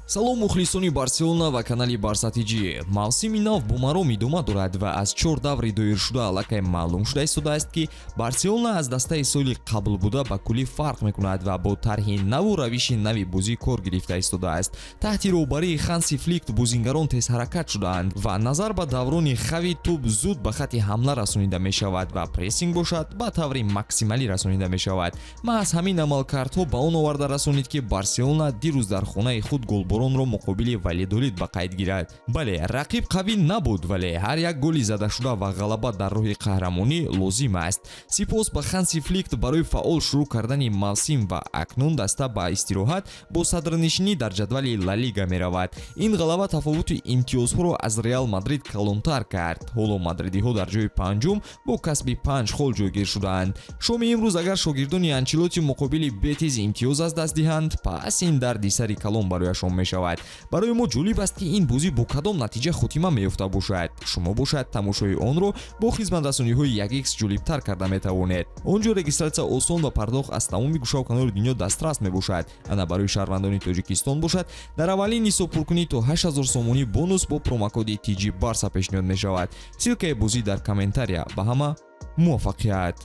Салом, мухлисони Барселона ва канали Барса ТЖ. Мавсими нав бо маром идома дорад ва аз чор даври доиршуда аллакай маълум шуда истодааст, ки Барселона аз дастаи соли қабл буда ба куллӣ фарқ мекунад ва бо тарҳи наву равиши нави бозӣ кор гирифта истодааст. Таҳти роҳбарии Ханси Флик бозингарон тезҳаракат шудаанд ва назар ба даврони Хави тӯб зуд ба хатти ҳамла расонида мешавад ва прессинг бошад, ба таври максималӣ расонида мешавад. Маҳз ҳамин амалкардҳо ба он оварда расонид, ки Барселона дирӯз дар хонаи худ голборонро муқобили Валедолид ба қайд гирад. Бале, рақиб қавӣ набуд, вале ҳар як голи задашуда ва ғалаба дар роҳи қаҳрамонӣ лозим аст. Сипос ба Ханси Флик барои фаъол шурӯъ кардани мавсим ва акнун даста ба истироҳат бо садрнишинӣ дар ҷадвали Ла Лига меравад. Ин ғалаба тафовути имтиёзҳоро аз Реал Мадрид калонтар кард. Ҳоло мадридиҳо дар ҷои панҷум бо касби панҷ хол ҷойгир шудаанд. Шоми имрӯз агар шогирдони Анчелоти муқобили Бетис имтиёз аз даст диҳанд, пас ин дарди сари калон барояшон мешавад. Барои мо ҷолиб аст, ки ин бозӣ бо кадом натиҷа хотима меёфта бошад. Шумо бошад, тамошои онро бо хизматрасониҳои 1X ҷолибтар карда метавонед. Он ҷо регистратсия осон ва пардохт аз тамоми гӯшаву канори дунё дастрас мебошад. Ана барои шаҳрвандони Тоҷикистон бошад, дар аввалин ҳисобпуркунӣ то 8000 сомонӣ бонус бо промокоди TG Барса пешниҳод мешавад. Ссылкаи бозӣ дар комментария. Ба ҳама муваффақият!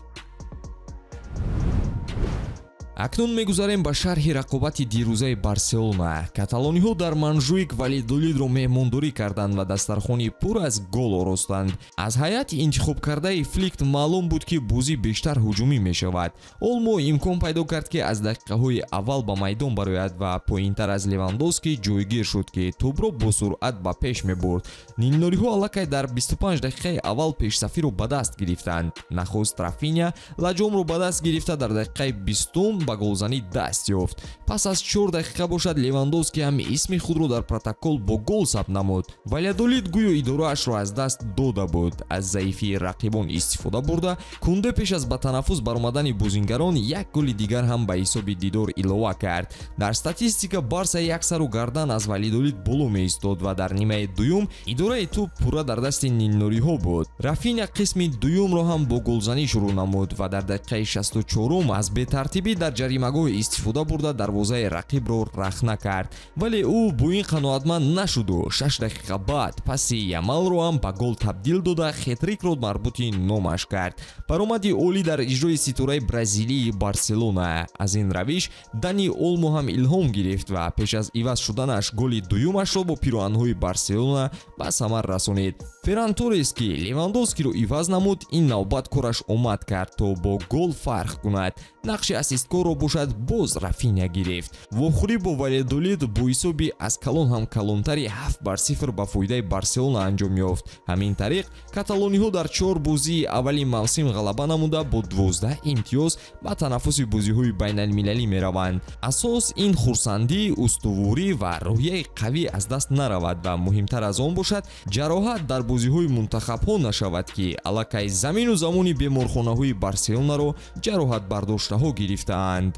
Акнун мегузарем ба шарҳи рақобати дирӯзаи Барселона. Каталониҳо дар Монжуик Валедолидро меҳмондорӣ карданд ва дастархони пур аз гол оростанд. Аз ҳайати интихобкардаи Флик маълум буд, ки бозӣ бештар ҳуҷумӣ мешавад. Олмо имкон пайдо кард, ки аз дақиқаҳои аввал ба майдон барояд ва поинтар аз Левандовский ҷойгир шуд, ки тӯбро бо суръат ба пеш мебурд. Нилнориҳо аллакай дар 25 дақиқаи аввал пешсафиро ба даст гирифтанд. Нахуст Рафиня лаҷомро ба даст гирифта, дар дақиқаи 20-ум ба голзанӣ даст ёфт. Пас аз 4 дақиқа бошад, Левандовский ҳам исми худро дар протокол бо гол сабт намуд. Валядолид гӯё идораашро аз даст дода буд. Аз заифии рақибон истифода бурда, Кунде пеш аз ба танаффус баромадани бозингарон як голи дигар ҳам ба ҳисоби дидор илова кард. Дар статистика Барса як сару гардан аз Валидолид боло меистод ва дар нимаи дуюм идораи тӯб пурра дар дасти нилнориҳо буд. Рафиня қисми дуюмро ҳам бо голзанӣ шурӯъ намуд ва дар дақиқаи 64-ум аз бетартибӣ дар ҷаримагоҳ истифода бурда, дарвозаи рақибро рахна кард. Вале ӯ бо ин қаноатманд нашуду 6 дақиқа баъд паси Ямалро ҳам ба гол табдил дода, хетрикро марбути номаш кард. Баромади олӣ дар иҷрои ситораи бразилии Барселона. Аз ин равиш Дани Олмо ҳам илҳом гирифт ва пеш аз иваз шуданаш голи дуюмашро бо пироҳанҳои Барселона ба самар расонид. Ферран Торрес, ки Левандовскиро иваз намуд, ин навбат кораш омад кард, то бо гол фарқ кунад. Нақши ассисткорро бошад, боз Рафиня гирифт. Вохӯрӣ бо Валедолид бо ҳисоби аз калон ҳам калонтари 7-0 ба фоидаи Барселона анҷом ёфт. Ҳамин тариқ каталониҳо дар чор бозии аввали мавсим ғалаба намуда, бо 12 имтиёз ба танаффуси бозиҳои байналмилалӣ мераванд. Асос ин хурсандӣ, устуворӣ ва рӯҳияи қавӣ аз даст наравад ва муҳимтар аз он бошад, ҷароҳат дар бозиҳои мунтахабҳо нашавад, ки аллакай замину замони беморхонаҳои Барселонаро ҷароҳатбардоштаҳо гирифтаанд.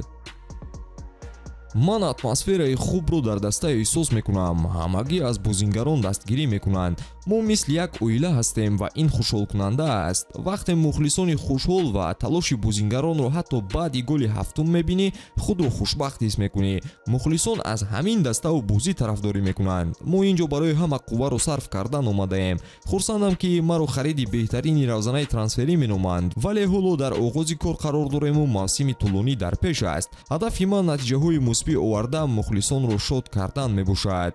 Ман атмосфераи хубро дар даста эҳсос мекунам. Ҳамагӣ аз бозингарон дастгирӣ мекунанд. Мо мисли як оила ҳастем ва ин хушҳолкунанда аст. Вақте мухлисони хушҳол ва талоши бозингаронро ҳатто баъди голи ҳафтум мебинӣ, худро хушбахт ҳис мекунӣ. Мухлисон аз ҳамин даставу бозӣ тарафдорӣ мекунанд. Мо ин ҷо барои ҳама қувваро сарф кардан омадаем. Хурсандам, ки маро хариди беҳтарини равзанаи трансферӣ меноманд, вале ҳоло дар оғози кор қарор дорему мавсими тӯлонӣ дар пеш аст. Ҳадафи ман натиҷаҳои мусбӣ оварда, мухлисонро шод кардан мебошад.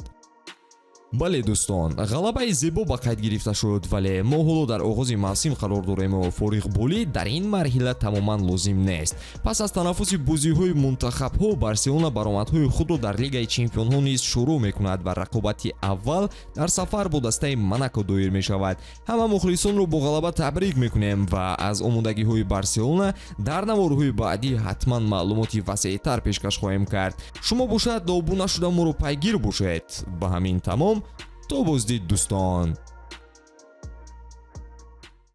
Бале, дӯстон, ғалабаи зебо ба қайд гирифта шуд, вале мо ҳоло дар оғози мавсим қарор дорему фориғболӣ дар ин марҳила тамоман лозим нест. Пас аз танаффуси бозиҳои мунтахабҳо Барселона баромадҳои худро дар Лигаи чемпионҳо низ шурӯъ мекунад ва рақобати аввал дар сафар бо дастаи Монако доир мешавад. Ҳама мухлисонро бо ғалаба табрик мекунем ва аз омодагиҳои Барселона дар наворҳои баъдӣ ҳатман маълумоти васеътар пешкаш хоҳем кард. Шумо бошад, обуна шуда моро пайгир бошед. Ба ҳамин тамом. То боздид, дӯстон.